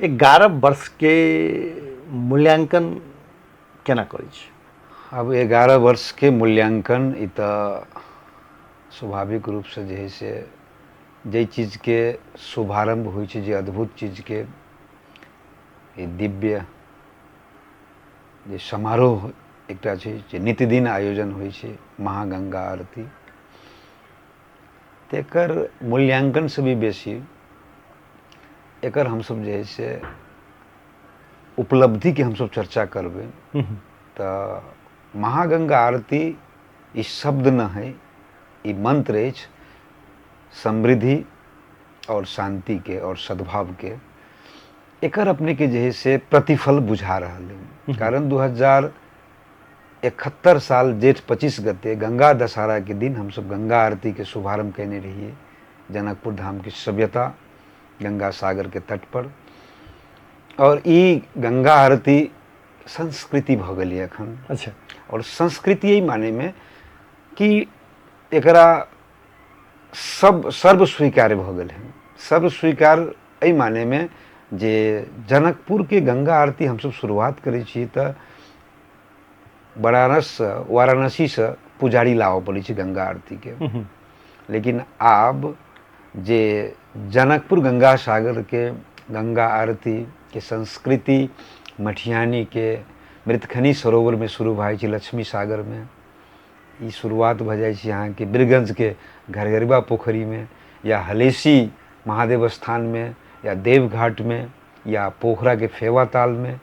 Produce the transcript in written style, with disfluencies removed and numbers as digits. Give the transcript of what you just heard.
11 वर्षके मूल्यांकन केना करै छी? आब 11 वर्षके मूल्यांकन ई तऽ स्वाभाविक रूपसँ जे हइ से जाहि चीजके शुभारम्भ होइ छै, जे अद्भुत चीजके ई दिव्य जे समारोह एकटा छै जे नित्यदिन आयोजन होइ छै महागंगा आरती, तेकर मूल्यांकनसँ भी बेसी एकर हमसभ जे हइ से उपलब्धिके हमसभ चर्चा करबै तऽ महागंगा आरती ई शब्द न है, ई मंत्र अछि समृद्धि और शांति के और सद्भाव के। एकर अपने के जे है से प्रतिफल बुझा रहल है, कारण 2071 साल जेठ 25 गते गंगा दशहरा के दिन हमसब गंगा आरती के शुभारंभ कयने रहिए जनकपुर धाम की सभ्यता गंगा सागर के तट पर। और ई गंगा आरती संस्कृति भऽ गेल एखन। अच्छा। और संस्कृति एहि माने में कि एकरा सब सर्व स्वीकार्य भऽ गेल है। सर्व स्वीकार एहि माने में जे जनकपुर के गंगा आरती हमसब शुरुआत करै छी तऽ बनारससँ वाराणसीसँ पुजारी लाबऽ पड़ै छै गंगा आरती के। लेकिन आब जे जनकपुर गंगा सागर के गंगा आरती के संस्कृति मठियानी के मृतखनी सरोवर में शुरू भऽ जाइ छै, लक्ष्मी सागर में ई शुरुआत भऽ जाइ छै अहाँके बीरगंज के घरघरिबा पोखरि में या हलेसी महादेव स्थान में या देवघाट में या पोखरा के फेवा ताल में।